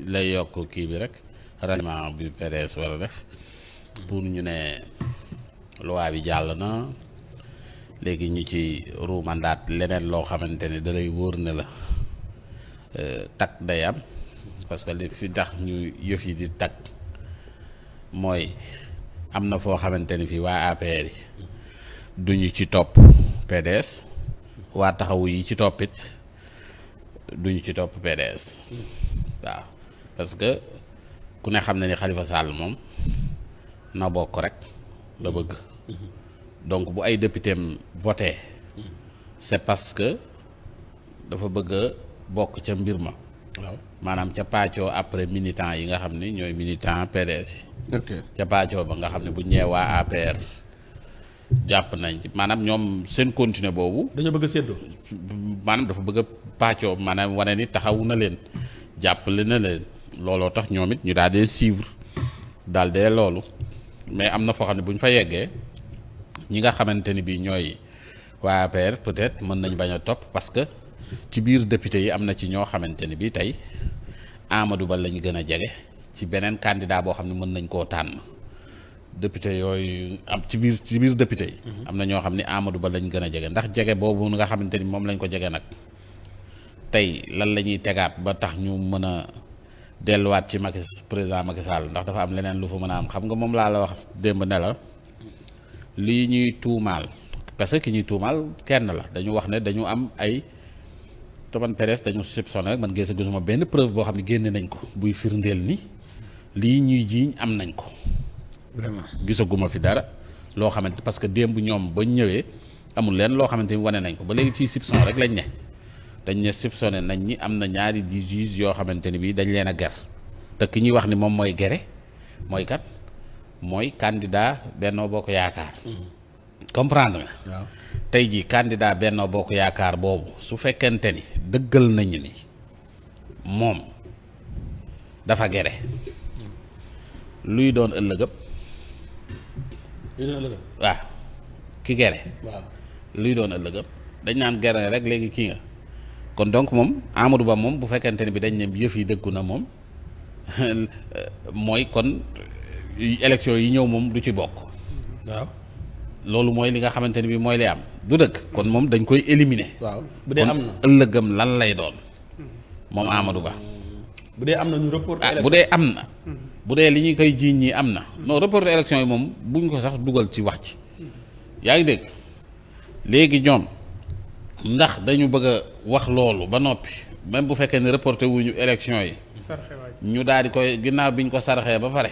lay yokk kii bi rek ralliement bi PDS war a def pour ñu ne loi bi jàll na léegi ñu ci ruumandaat leneen loo xamante ne da lay wóor ne la takk day am parce que li fi tax ñu yëf yi di takk mooy am na foo xamante ni fii waa APR yi duñu ci topp PDS waa taxawu yi ci toppit duñu ci topp PDS waaw parce que ku ne xam na ni Khalifa Sall moom na bokk rek la bëgg donc bu ay députéem voté c'est parce que dafa bëgg a bokk ca mbir ma waaw maanaam ca pàccoo après militant yi nga xam ni ñooy militant PDS yi ca pàccoo ba nga xam ne bu ñëwee waa APR jàpp nañ ci maanaam ñoom seen continuer boobu dañoo bëgg a séddoo maanaam dafa bëgg a pàccoo maanaam wane ni taxawu na leen jàppale na leen looloo tax ñoom it ñu daal dee suivre daal dee loolu mais am na foo xam ne bu ñu fa yeggee ñi nga xamante ni bii ñooy waa APR peut-être mën nañ bañ a topp parce que ci biir député yi am na ci ñoo xamante ni bii tey Amadou Ba lañ gën a jege ci beneen candidat boo xam ne mën nañ koo tànn député yooyu am ci biir député yi. am na ñoo xam ne Amadou Ba lañ gën a jege ndax jege boobu nga xamante ni moom lañ ko jege nag tey lan la ñuy tegaat ba tax ñu mën a delluwaat ci président Macky Sall ndax dafa am leneen lu fa mën a am xam nga moom laa la wax démb ne la lii ñuy tuumaal parce que ki ñuy tuumaal kenn la dañu wax ne dañu am ay toban PDS dañu soupçonné rek man gisuma benn preuve boo xam ne génne nañ ko buy firndeel ni lii ñuy jiiñ am nañ ko. vraiment gisaguma fi dara loo xamante parce que démb ñoom bañ ñëwee amul leen loo xamante ni wane nañ ko ba léegi ci soupçon rek lañ ne dañ ne soupçonné nañ ñi am na ñaari di juge yoo xamante ni bii dañ leen a ger te ki ñuy wax ni moom mooy gere mooy kat mooy candidat Benno Bokk Yaakaar. comprendre nga. waaw tey jii candidat Benno Bokk Yaakaar boobu su fekkente ni dëggal nañu ni moom dafa gere luy doon ëllëgëm. waaw ki gere waaw luy doon ëllëgam dañ naan gere rek léegi kii nga kon donc moom Amadou Ba moom bu fekkente ne bi dañ ne yëf yi dëggu na moom mooy kon élection yi ñëw moom du ci bokk. waaw loolu mooy li nga xamante ne bi mooy li am du dëgg kon moom dañ koy éliminer. waaw bu dee am na kon ëllëgam lan lay doon moom Amadou Ba. bu dee am na ñu report bu dee am na. bu dee li ñu koy jiiñ ñi am na non reporter élection yi moom buñ ko sax dugal ci wax ci yaa ngi dégg léegi ñoom ndax dañu bëgg a wax loolu ba noppi même bu fekkee ne reporter wuñu élection yi ñu daal di koy ginnaaw bi ñu ko saraxee ba pare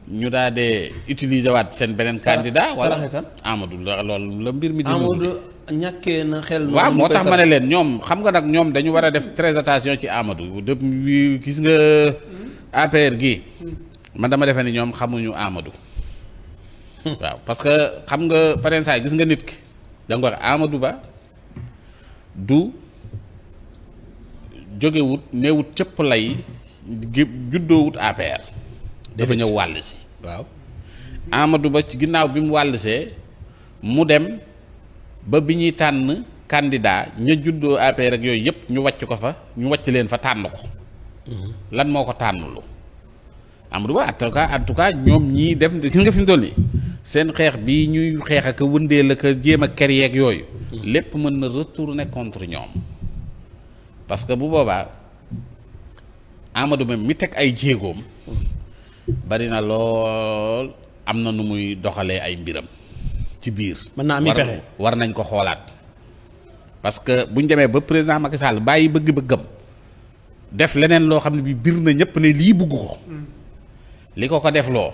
ñu daal di utiliser waat seen beneen candidat wala Amadou la loolu la mbir mi di Amadou ñàkkee na xel waaw moo tax ma ne leen ñoom xam nga nag ñoom dañu war a def très attention ci Amadou depuis gis nga APR gi man dama defee ni ñoom xamuñu Amadou waaw parce que xam nga pareen saa gis nga nit ki da nga wax Amadou Ba du jógewut neewut cëpp lay juddoowut APR dafa ñëw wàll si waaw Amadou Ba ci ginnaaw bi mu wàllsee mu dem ba bi ñuy tànn candidat ña juddoo APR rek yooyu yëpp ñu wàcc ko fa ñu wàcc leen fa tànn ko lan moo ko tànnlu Amadou Ba en tout cas ñoom ñii def gis nga fi mu toll nii seen xeex bii ñuy xeex ak wëndeel ak jéem a ker yeeg yooyu lépp mën na retourner contre ñoom parce que bu boobaa Amadou Ba mi teg ay jéegoom bari na lool am na nu muy doxalee ay mbiram ci biir. mën naa am pexe war nañ ko xoolaat parce que bu ñu demee ba président Macky Sall bàyyi bëgg-bëggam def leneen loo xam ne bi biir na ñëpp ne lii bugg ko li ko def loo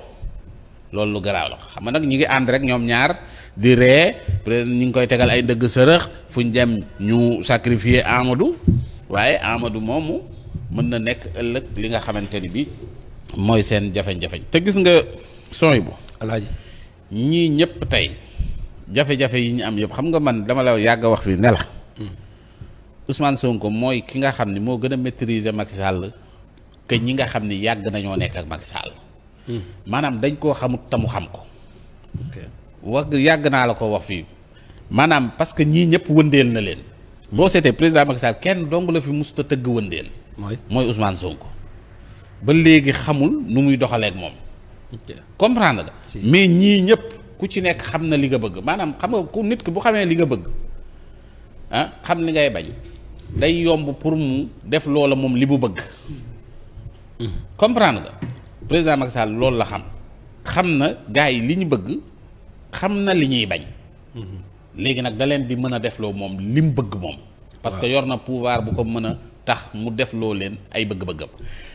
loolu lu garaaw la xam nga nag ñu ngi ànd rek ñoom ñaar di ree peut-être ñu ngi koy tegal ay ndëgg sërëx fu ñu dem ñu sacrifier Amadou waaye Amadou moomu mën na nekk ëllëg li nga xamante ni bi mooy seen jafe-jafe te gis nga sooy bu alaaji ñii ñëpp tey jafe-jafe yi ñu am yëpp xam nga man dama la yàgg a wax fi ne la Ousmane Sonko mooy ki nga xam ne moo gën a maîtriser Macky Sall que ñi nga xam ni yàgg nañoo nekk ak Macky Sall maanaam dañ koo xamut tamu xam ko wax yàgg naa la ko wax fii maanaam parce que ñii ñëpp wëndeel na leen boo seetee président Macky Sall kenn dong la fi musta tëgg wëndeel mooy Ousmane Sonko ba léegi xamul nu muy doxaleek moom. comprendre nga. mais ñii ñëpp ku ci nekk xam na li nga bëgg maanaam xam nga ku nit ki bu xamee li nga bëgg xam li ngay bañ day yomb pour mu def loola moom li mu bëgg. comprendre nga président Macky Sall loolu la xam na gars yi li ñu bëgg xam na li ñuy bañ. léegi nag da leen di mën a def loo moom li mu bëgg moom. parce que yor na pouvoir bu ko mën a tax mu def loo leen ay bëgg-bëggam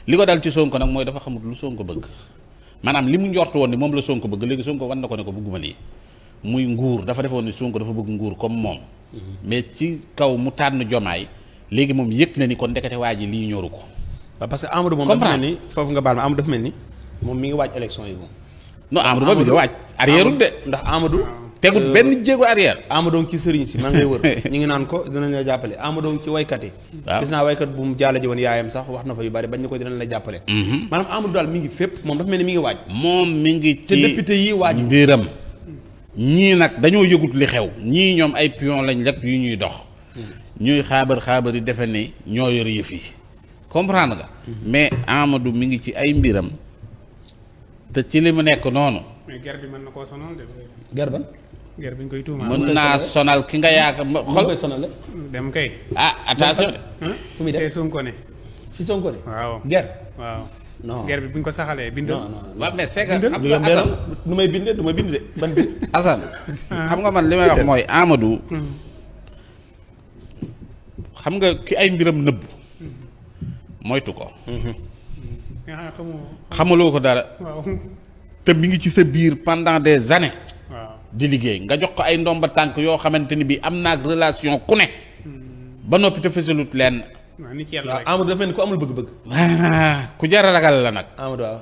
li ko dal ci Sonko nag mooy dafa xamut lu Sonko bëgg maanaam li mu njort woon ni moom la Sonko bëgg léegi Sonko wan na ko ne ko bëgguma lii muy nguur dafa defoon ni Sonko dafa bëgg nguur comme moom. mais ci kaw mu tànn Jomaay léegi moom yëg na ni kon ndekete waa ji lii ñoru ko. waaw parce que Amadou moom dafa mel ni foofu nga baal ma Amadou dafa mel ni moom mi ngi waaj élection yi moom. non Amadou ba mi ngi waaj arrière de ndax Amadou. tegut benn jéego arrière. Amadou ci sëriñ si maa ngay wër ñu ngi naan ko dinañ la jàppale Amadou ci waykat yi. waaw gis naa waykat bu mu jaala ji woon yaayam sax wax na fa yu bari bañ na ko dinañ la jàppale. maanaam Amadou daal mi ngi fépp moom dafa mel ni mi ngi waaj. moom mi ngi ci te député yi waaj mbiram ñii nag dañoo yëgut li xew ñii ñoom ay pion lañ rek yu ñuy dox. ñuy xaabar yi defe ne ñoo yor yëf yi comprendre nga. mais Amadou mi ngi ci ay mbiram te ci li mu nekk noonu. mais guerre bi mën na koo sonal de. guerre ban. guerre bi ñu koy tuumaal. mën naa sonal ki nga yaakaar xol koy sonal dem kay. attention. fu muy def Sonko ne. fi Sonko ne. waaw guerre. waaw. non guerre bi bu ñu ko saxalee bindal. waaw mais c'est que xam nga Assane nu may bindee du ma bind de ban bind. Assane xam nga man li may wax mooy Amadou. xam nga ki ay mbiram nëbb moytu ko. xamaloo ko dara. te mi ngi ci sa biir pendant des années. di liggéey nga jox ko ay ndomba tànk yoo xamante ni bii am naag relation ku ne. ba noppi te fësalut leen. waaw Amadou dafa mel ni ku amul bëgg-bëgg. ku jar a ragal la nag. Amadou waaw.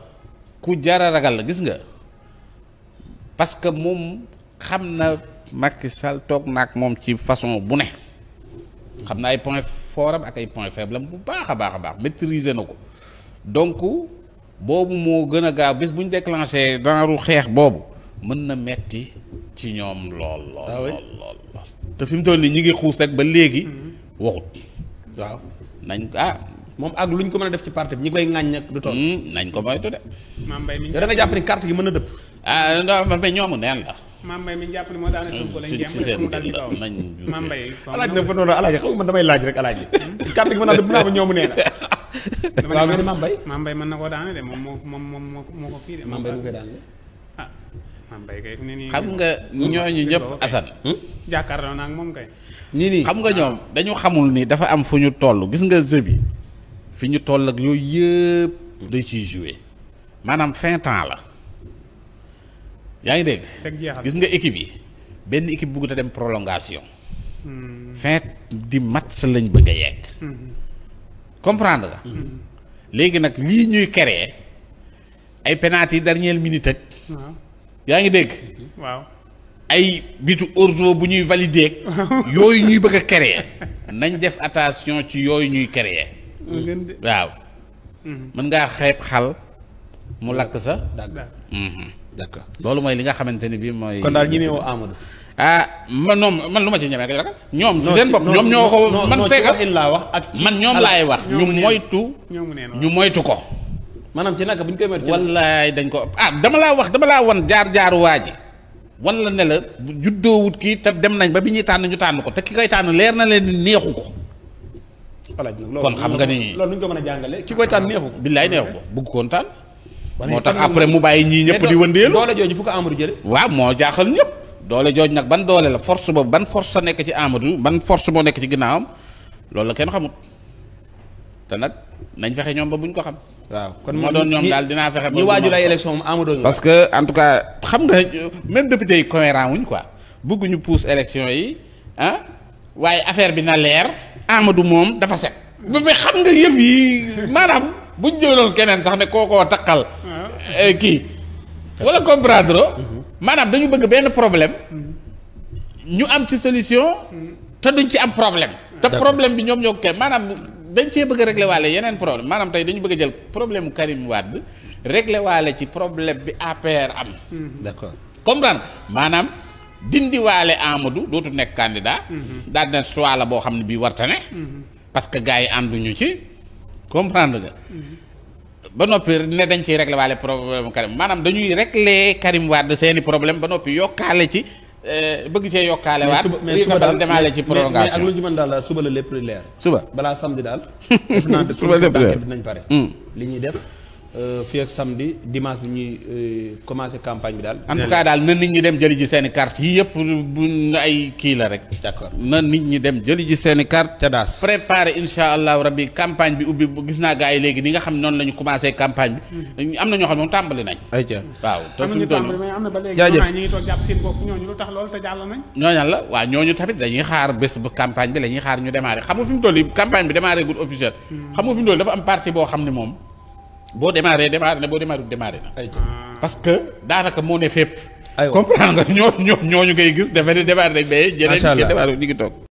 ku jar a ragal la gis nga parce que moom xam na Macky Sall toog naag moom ci façon bu ne. xam na ay point fort am ak ay point faible am bu baax a baax maîtriser na ko donc boobu moo gën a gaaw bis bu ñu déclenché genre xeex boobu mën na metti ci ñoom lool. te fi mu toll nii ñi ngi xuus rek ba léegi waxut. waaw nañ moom ak lu ñu ko mën a def ci parti bi ñi koy ŋàññ ak du toll. nañ ko moytu de. Mame Mbaye mi yow da nga jàpp ni carte gi mën na dëpp. non mais ñoomu neen la. Mame Mbaye mi jàpp ni moo daane Sonko lañ si seen mu dal ci kaw nañ. Mame Mbaye alaaj nag fa noonu alaaj xam nga man damay laaj rek alaaj carte gi mën naa dëpp naa ba ñoomu nee na. waaw nga ni Mame Mbaye. Mame Mbaye mën na koo daane de moo ko kii de. Mame Mbaye mu koy daane. Mame Mbaye kay fu ne nii. xam nga ñooñu ñëpp Assane. jàkkaarloo naa ak moom kay. nii xam nga ñoom dañu xamul ni dafa am fu ñu toll gis nga jeu bi fi ñu toll ak yooyu yëpp day ciy jouer maanaam fin temps la yaa ngi dégg. gis nga équipe yi benn équipe bëggut a dem prolongation. fin di match lañ bëgg a yegg. comprendre nga. léegi nag lii ñuy créer ay penalty dernière minute ak. yaa ngi dégg. waaw. ay bitu orzo bu ñuy valider yooyu ñuy bëgg a créer nañ def attention ci yooyu ñuy créer waaw mën ngaa xeeb xal mu lakk sa d'accord loolu mooy li nga xamante ni bii mooy kon daal ñi ne woo Amadou man lu ma ci ñemee rek ñoom ci seen bopp ñoom ñoo ko man seegal laa wax ak man ñoom laay wax ñu moytu ko maanaam ci naka bu ñu koy moytu wallaay dañ ko dama laa wan jaar waa ji wala ne la juddoowut kii te dem nañ ba bi ñuy tànn ñu tànn ko te ki koy tànn leer na leen neexu ko. kon xam nga ni loolu nu ñu ko mën a jàngale ki koy tànn neexu ko. billaay neexu ko bëgg koon tànn. moo tax après mu bàyyi ñii ñëpp di wëndeelu. doole jooju fu ko Amadou jële waaw moo jaaxal ñëpp. doole jooju nag ban doole la force boobu ban force sa nekk ci Amadou ban force moo nekk ci ginnaawam loolu la kenn xamut te nag nañ fexe ñoom ba buñ ko xam. waaw kon moo doon ñoom daal dinaa fexe ba ñi waajul ay élection moom Amadou parce que en tout cas xam nga même député yi cohérent wuñ quoi bëgguñu pousse élection yi waaye affaire bi na leer Amadou moom dafa set mais xam nga yëf yi maanaam buñ jëloon keneen sax ne kookoo takkal kii wala comprendre maanaam dañu bëgg benn problème ñu am ci solution te duñ ci am problème te problème bi ñoom ñoo ko maanaam dañ cee bëgg a régler waale yeneen problème maanaam tey dañu bëgg a jël problème mu Karim Wade régler waale ci problème bi APR am. d'accord comprendre maanaam dindi waale Amadou dootu nekk candidat. daal na choix la boo xam ne bii warta ne. parce que gars yi ànduñu ci comprendre nga. ba noppi ne dañ ciy régler waale problème Karim maanaam dañuy régler Karim Wade seeni problème ba noppi yokkaale ci bëgg cee yokkaale waat. mais suba daal demaale ci prolongation mais ak lu ñu mën daal suba la lépp lu leer. suba balaa samedi daal. def naa suba lépp leer dinañ pare. li ñuy def fii ak samedi dimanche bi ñuy commencé campagne bi daal. en tout cas daal na nit ñi dem jëli ji seeni carte yi yëpp bu ay kii la rek. d'accord na nit ñi dem jëli ji seeni carte. ca daas préparé incha allahu rabbi campagne bi ubbi gis naa gars yi léegi ni nga xam noonu la ñu commencé campagne bi. am na ñoo xam ne moom tàmbali nañ. ayca waaw te fi mu toll tàmbali mais am na ba léegi jaajëf ñi ngi toog jàpp seen bopp ñooñu lu tax loolu te jàll nañ. ñooñal la waaw ñooñu tamit dañuy xaar bés ba campagne bi la ñuy xaar ñu démarré xam nga fi mu toll nii campagne bi démarré gul officiel. xam nga fi mu toll dafa am parti boo xam ne moom boo démarré na boo démarré na. parce que daanaka moo ne fépp. aywa comprendre nga ñooñu ngay gis dafa ne démarré rek mais. macha allah démarré ñu ngi toog.